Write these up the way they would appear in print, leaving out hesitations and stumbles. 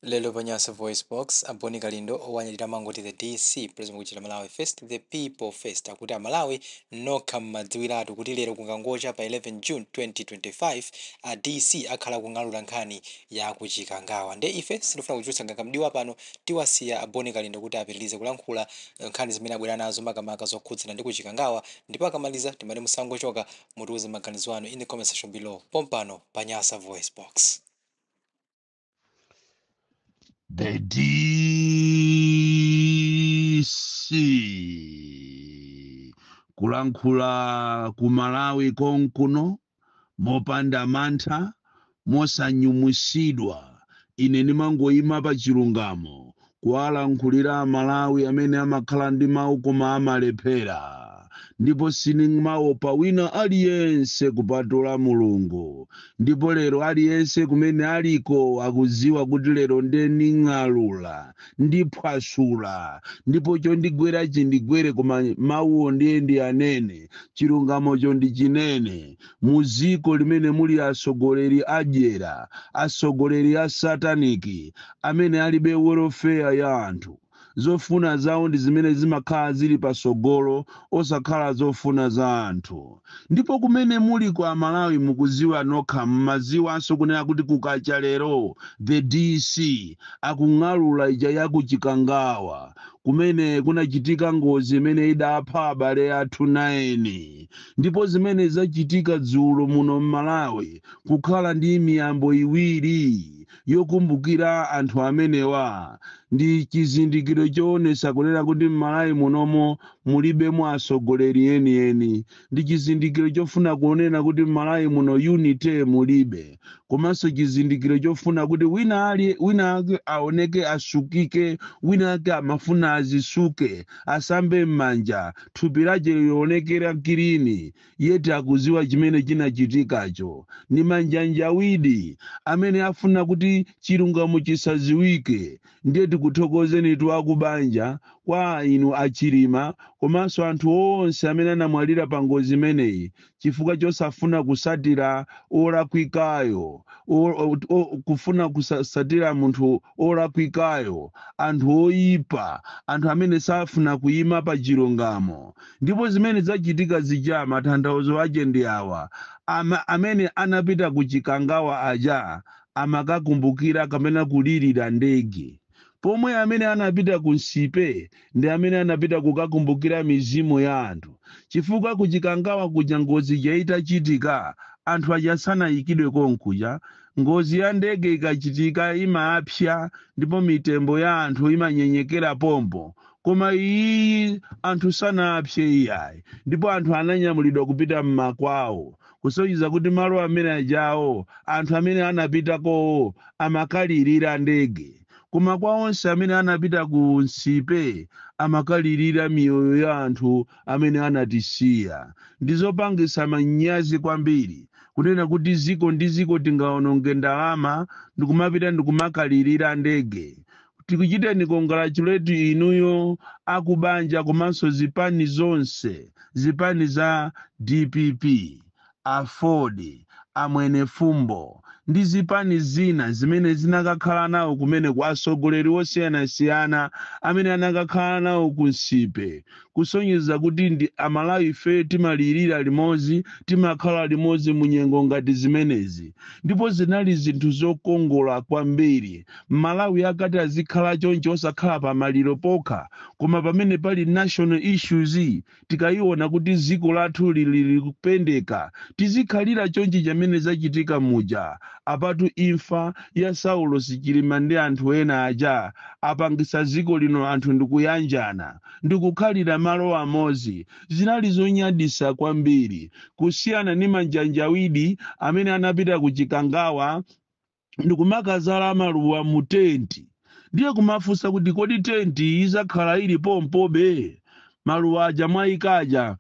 Lero pa Nyasa VoiceBox, a Bon Kalindo owanyadira amangoti The DC, President kuchita Malawi First, The People First, akuti Amalawi nokha mmadziwiratu kuti lero kungangocha pa 11 June 2025 a DC akhala kung'alula nkhani ya ku Chikangawa. Nde ife sitifuna kuchulutsa ngangamdiwa pano, tiwasiya a Bon Kalindo kuti apitilize kulankhula nkhani zimene abwera nazo, makamaka zokhudzana ndi ku Chikangawa, ndipo akamaliza timati musangochoka, mutiuze maganizo anu in the comment section below pompano pa Nyasa VoiceBox. The DC kulankhula ku Malawi konkuno mopanda mantha, mosanyumwisidwa. Ine ndimangoyima pa chilungamo kuwalankhulira Amalawi amene amakhala ndi mawu koma amalephera, ndipo sindimaopa wina aliyense kupatula Mulungu. Ndipo lero aliyense kumene aliko akudziwa kuti lero ndiye nding'alula, ndiphwasula, ndipo chondigwera chindigwere, koma mawuwo ndiye ndiyanene, chilungamocho ndichinene. Mu dziko limene muli atsogoleri adyera, atsogoleri a sataniki amene alibe welfare ya anthu, zofuna zawo ndi zimene zimakhala zili pasogolo, osakhala zofuna za anthu. Ndipo kumene muli kwa Amalawi mukuziwa nokha, mmaziwanso kunena kuti kukacha lero the DC akung'alula ija ya ku Chikangawa kumene kunachitika ngozi imene idapha abale athu 9. Ndipo zimene zachitika dzulo muno m'Malawi, kukhala ndi miyambo iwiri yokumbukira anthu amenewa, ndi chizindikiro choonesa kunena kuti m'Malawi munomo mulibemo atsogoleri enieni. Ndi chizindikiro chofuna kunena kuti m'Malawi muno unity mulibe, komanso chizindikiro chofuna kuti wina ali wina ake aoneke asukike, wina ake amafuna azisuke, asambe m'manja, thupi lake lionekera clean, yet akuziwa chimene chinachitikacho. Ni manjanjawidi amene afuna kuti chilungamo chisaziwike. Ndiye tikuthokozeni tu akubanja kwa inu Achilima komanso anthu onse amene anamwalira pa ngozi imeneyi, chifukwa chosafuna kusatira olakwikayo, kufuna kusatira munthu olakwikayo, anthu oyipa, anthu amene safuna kuyima pa chilungamo. Ndipo zimene zachitika zija, matanthauzo ake ndi awa: amene anapita ku Chikangawa aja amakakumbukira kapena kulirira ndege, pomwe amene anapita ku Nsipe ndi amene anapita kukakumbukira mizimu ya anthu, chifukwa ku Chikangawa kuja ngozi ija itachitika anthu aja sanayikidwe konkuja. Ngozi ya ndege ikachitika imapsa ndipo mitembo ya anthu imanyenyekera pompo, koma iyi anthu sanapse iyayi, ndipo anthu ananyamulidwa kupita mmakwawo, kusonyeza kuti malo amene ajawo anthu amene anapitakowo amakalirira ndege, koma kwa onse amene anapita ku Nsipe amakalirira miyoyo ya anthu amene anatisiya. Ndizopangisa manyazi kwambiri kunena kuti ziko ndi ziko tingaononge ndalama ndikumapita ndikumakalirira ndege. Tikuchiteni congratulate inuyo akubanja komanso zipani zonse, zipani za DPP, AFORD, amwene Fumbo ndi zipani zina zimene zinakakhala nawo kumene, kwa atsogoleri osiyanasiyana amene anakakhala nawo ku Nsipe, kusonyeza kuti ndi Amalawi ife timalirira limodzi, timakhala limodzi mu nyengo ngati zimenezi. Ndipo zinali zinthu zokongola kwambiri. Malawi akati azikhala choncho, osakhala pamaliro pokha, koma pamene pali national issues, tikayiona kuti dziko lathu lili likupendeka, tizikhalira chonchi. Chamene zachitika muja apatu, imfa ya Saulo Sichilima ndi anthu ena aja apangisa dziko lino anthu ndikuyanjana, ndikukhalira malo amodzi. Zinali zonyadisa kwambiri, kusiyana ndi manjanjawidi amene anapita ku Chikangawa ndikumakazala maluwa mu tenti. Ndiye kumafunsa kuti kodi tenti izakhala ili pompobe? Maluwa aja mwayikaja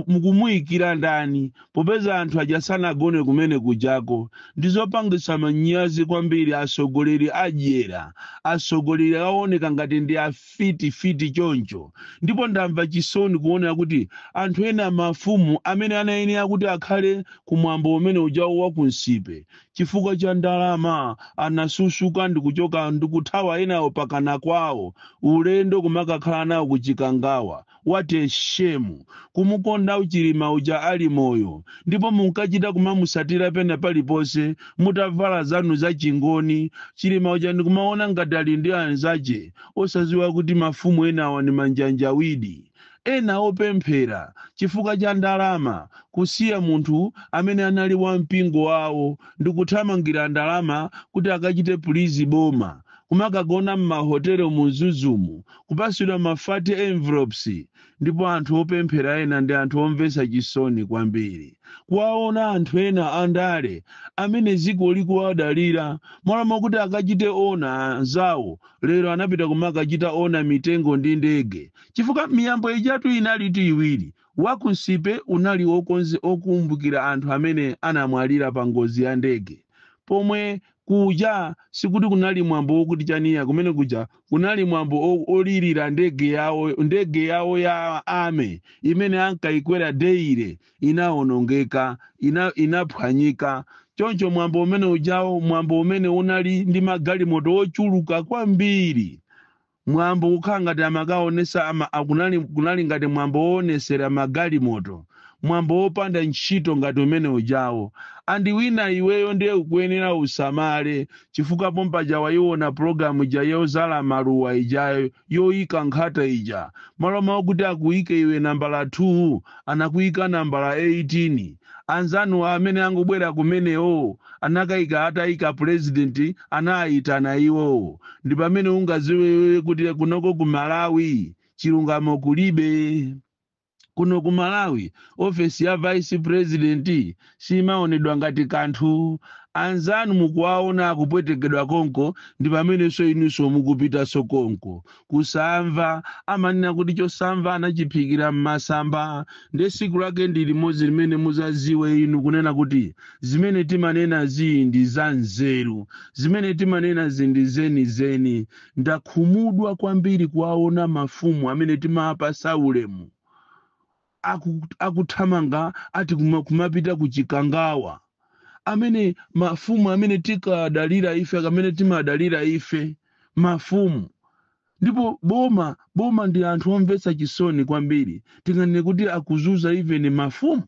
mukumuyikira ndani, popeza anthu aja sanagone kumene kujako? Ndizopangisa manyazi kwambiri. Atsogoleri adyera, atsogoleri aoneka ngati ndi afitifiti choncho. Ndipo ndamva chisoni kuonera kuti anthu ena, mafumu amene anayenera kuti akhale kumwambo umene ujawo wa ku Nsipe. Chifukwa cha ndalama anasusuka ndikuchoka ndikuthawa enawo pakana kwawo, ulendo kumakakhala nawo kuChikangawa. What a shame! Kumukonda Chilima uja ali moyo, ndipo munkachita kumamusatira pena paliponse mutavala zanu za chingoni. Chilima uja ndikumaona ngati ali ndi anzace, osaziwa kuti mafumu enawa ni manjanjawidi ena opemphera. Chifukwa cha ndalama, kusiya munthu amene anali wa mpingo wawo ndikuthamangira ndalama kuti akachite please boma, kumakagona m'mahotelo mu Mzuzumu, kupasidwa ma fat envelopes. Ndipo anthu opemphera ena ndi anthu omvetsa chisoni kwambiri kuwaona anthu ena andale amene ziko likuwadalira, mwalamo kuti akachite honour anzawo, lero anapita kumakachita honour mitengo ndi ndege. Chifukwa miyambo ijatu inalitu iwiri: wakunsipe unali okonze okumbukira anthu amene anamwalira pa ngozi ya ndege, pomwe kuja sikuti kunali mwambo wokuti chaniya. Kumene kuja kunali mwambo olirira ndege yawo, ndege yawo ya ame imene ankayikwera daily inawonongeka, inaphwanyika. Choncho mwambo umene ujawo, mwambo umene unali ndi magalimoto ochuluka kwambiri, mwambo kukhala ngati amakaonesa kunali ngati mwambo woonesera magalimoto, mwambo wopanda ntchito ngati umene ujawo. Andi wina iweyo ndiye ukuyenera usamale, chifukwa pompaja wayiona pulogalamu ija yozala maluwa ijayo, yoyika nkhata ija, malo mawo kuti akuyike iwe nambala 2, anakuyika nambala 18. Anzanu amene angobwera kumenewo anakayika, atayika president anayitana iwowo. Ndi pamene ungaziwe kuti kunoko ku Malawi chilungamo kulibe. Kuno ku Malawi ofesi ya vice president simaonedwa ngati kanthu. Anzanu mukuwaona akupwetekedwa konko, ndi pamenenso inunso mukupitanso konko. Kusamva, amanena kuti chosamva anachiphikira m'masamba. Ndi siku lake ndi limodzi limene muzaziwe inu kunena kuti zimene timanena zi ndi za nzeru, zimene timanena zi ndi zenizeni. Ndakhumudwa kwambiri kuwaona mafumu amene timapasa ulemu akuthamanga ati kumapita ku Chikangawa, amene mafumu amene tikadalira ife, amene timadalira ife mafumu. Ndipo boma, boma ndi anthu omvetsa chisoni kwambiri. Tinganene kuti akuzuza even mafumu.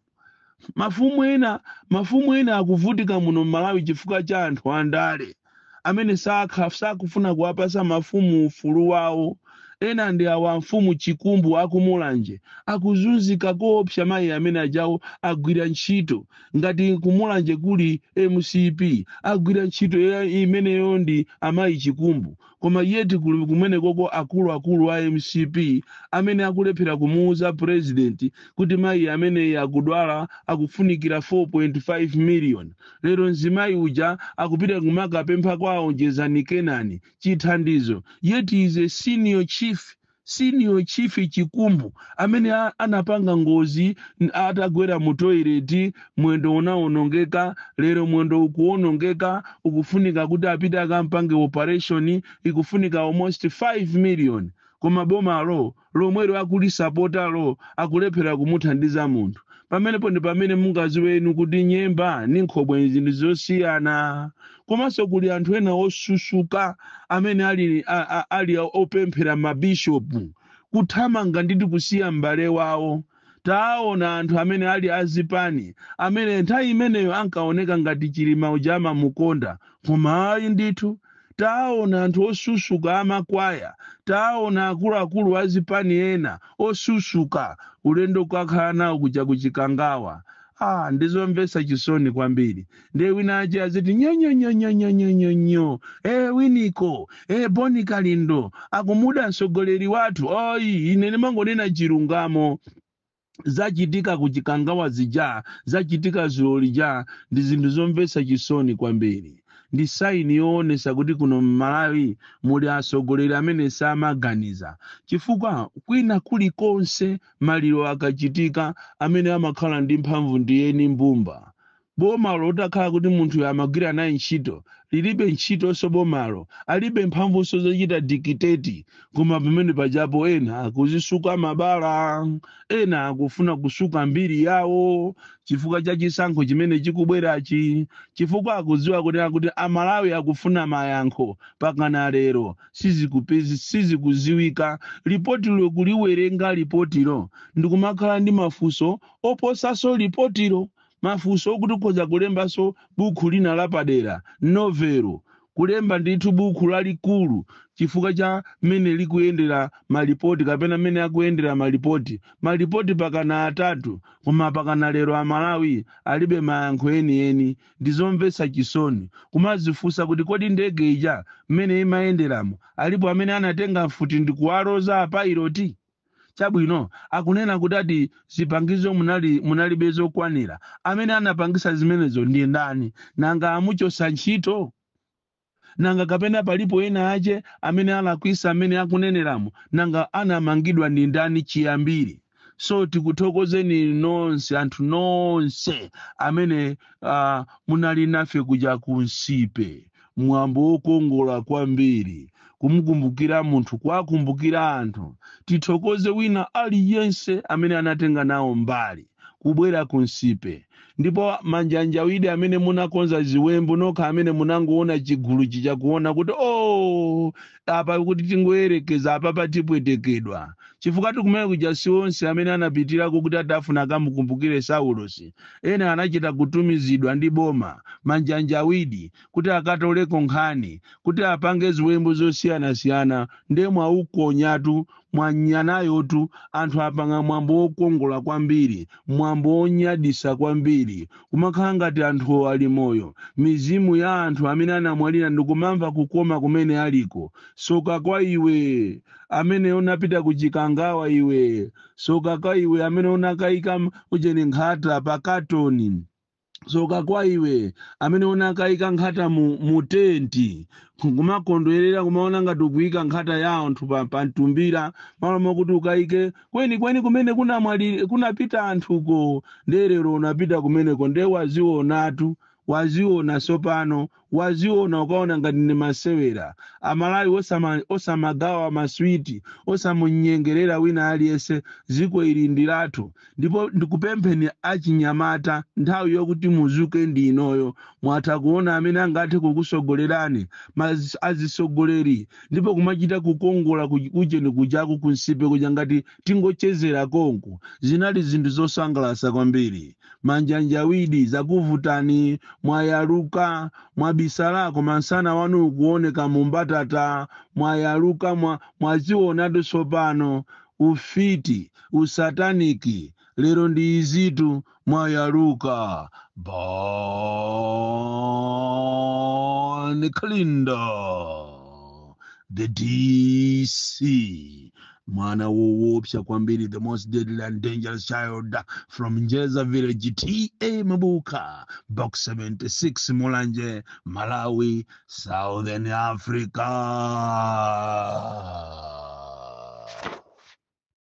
Mafumu ena, mafumu ena akuvutika muno m'Malawi chifukwa cha anthu andale amene sakufuna kuwapasa mafumu ufulu wawo. Ena ndi awa mfumu Chikumbu akuMulanje, akuzunzika koopsa. Mayi amene ajawo agwira ntchito ngati kuMulanje kuli MCP, agwira ntchito imeneyo ndi amayi Chikumbu. Koma yeti kuli kumene koko akuluakulu a MCP amene akulephera kumuuza president kuti mayi ameneyi akudwala, akufunikira 4.5 million. Lero mzimayi uja akupita kumakapempha kwa Onjezani Kenani chithandizo, yet is a senior chief, senior chief Chikumbu amene anapanga ngozi atagwera mu toilet, mwendo unawonongeka. Lero mwendo ukuwonongeka, ukufunika kuti apite akampange operation, ikufunika almost 5 million. Koma bomalo lomwelo akulisapotalo akulephera kumuthandiza munthu. Pamenepo ndi pamene mungaziwe inu kuti nyemba ni nkhobwe zinthu zosiyana. Komanso kuli anthu ena osusuka amene ali opemphera, mabishopu, kuthamanga nditi kusiya m'bale wawo. Taona anthu amene ali azipani amene nthawi imeneyo ankaoneka ngati Chilima uja amamukonda, koma ayi ndithu. Taona anthu osusuka amakwaya, taona akuluakulu azipani ena osusuka, ulendo kukakhala nawo kuja kuChikangawa. Ah, ndizomvetsa chisoni kwambiri. Ndiye wina ache aziti nyonyonyonyonyonyonyo, winiko, Boni Kalindo akumuda mtsogoleri wathu. Oyi, ine ndimangonena chilungamo. Zachitika kuChikangawa zija, zachitika zulo lija, ndi zinthu zomvetsa chisoni kwambiri. Ndi sign yoonesa kuti kuno m'Malawi muli atsogoleri amene samaganiza, chifukwa kwina kulikonse maliro akachitika, amene amakhala ndi mphamvu ndi eni mbumba. Bomalo utakhala kuti munthu amagwira naye ntchito, lilibe ntchitonso bomalo, alibe mphamvunso zochita dictate. Koma pamene pajapo ena akuzisuka mabala, ena akufuna kusuka mbiri yawo chifukwa cha chisankho chimene chikubwerachi, chifukwa akudziwa kuti Amalawi akufuna mayankho. Pakana lero sizikuziwika. Lipotilo kuliwerenga lipotilo ndikumakhala ndi mafunso oposaso lipotilo, mafunso okuti ukhoza kulembanso bukhu lina lapadera, novel, kulemba ndithu bukhu lalikulu, chifukwa cha mmene likuyendera malipoti kapena mmene akuyendera malipoti. Malipoti pakana atatu, koma pakana lero Amalawi alibe mayankho enieni. Ndizomvetsa chisoni kumazifunsa kuti kodi ndege ija mmene imayenderamo alipo amene anatenga mfuti ndikuwaloza a pilot? Chabwino, akunena kuti ati zipangizo munalibe zokwanira. Amene anapangisa zimenezo ndi ndani? Nanga amuchosa ntchito? Nanga kapena palipo ena ache amene alakwisa amene akuneneramo? Nanga anamangidwa ndi ndani chiyambire? So tikuthokozeni nonse, anthu nonse amene munali nafe kuja ku Nsipe. Mwambo wokongola kwambiri, kumukumbukira munthu, kuwakumbukira anthu. Tithokoze wina aliyense amene anatenga nawo mbali kubwera ku Nsipe. Ndipo manjanjawidi amene munakonza ziwembu nokha, amene munangoona chigulu chichakuona kuti oh, apa kuti tingoyerekeza, apa patipwetekedwa, chifukwa tikumene kuja si onse amene anapitirako kuti atafuna akamukumbukire Saulosi. Ena anachita kutumizidwa ndi boma, manjanjawidi, kuti akatoleko nkhani, kuti apange ziwembu zosiyanasiyana. Ndiye mwaukonyatu, mwanyanayotu. Anthu apanga mwambo wokongola kwambiri, mwambo wonyadisa kwambiri, kumakhala ngati anthuwo ali moyo, mizimu ya anthu amene anamwalira ndikumamva kukoma kumene aliko. Soka kwa iwe amene unapita kuchikangawa, iwe soka kwa iwe amene unakayika ujeni nkhata pa katoni, soka kwa iwe amene unakayika nkhata mu tenti, kumakondwerera, kumaona ngati ukuyika nkhata ya anthu pa mtumbira, malo mokuti ukayike kwenikweni kumene kunapita anthuko. Nderero unapita kumeneko, nde wazionatu, waziona sopano, waziona. Ukaona ngati ndi masewera. Amalawi, osamagawa maswiti, osamunyengerera wina aliyense. Ziko ili ndi lathu. Ndipo ndikupempheni achinyamata, nthawi yokuti muzuke ndi inoyo. Mwatha kuona amene angathe kukusogolerani, azisogoleri. Ndipo kumachita kukongola kucheni kujaku kunsipe kuja, ngati tingochezera konko. Zinali zinthu zosangalatsa kwambiri. Manjanjawidi zakuvutani, mwayaluka, mwabisalako, masana wanu ukuoneka mumbatata. Mwayaluka, mwazionatu tsopano. Ufiti, usataniki, lero ndi izitu, mwayaluka. Bon Kalindo, the DC, mwana woopsa kwambiri, the most deadly and dangerous child from Njeza village, TA Mabuka, Box 76, Mulanje, Malawi, Southern Africa.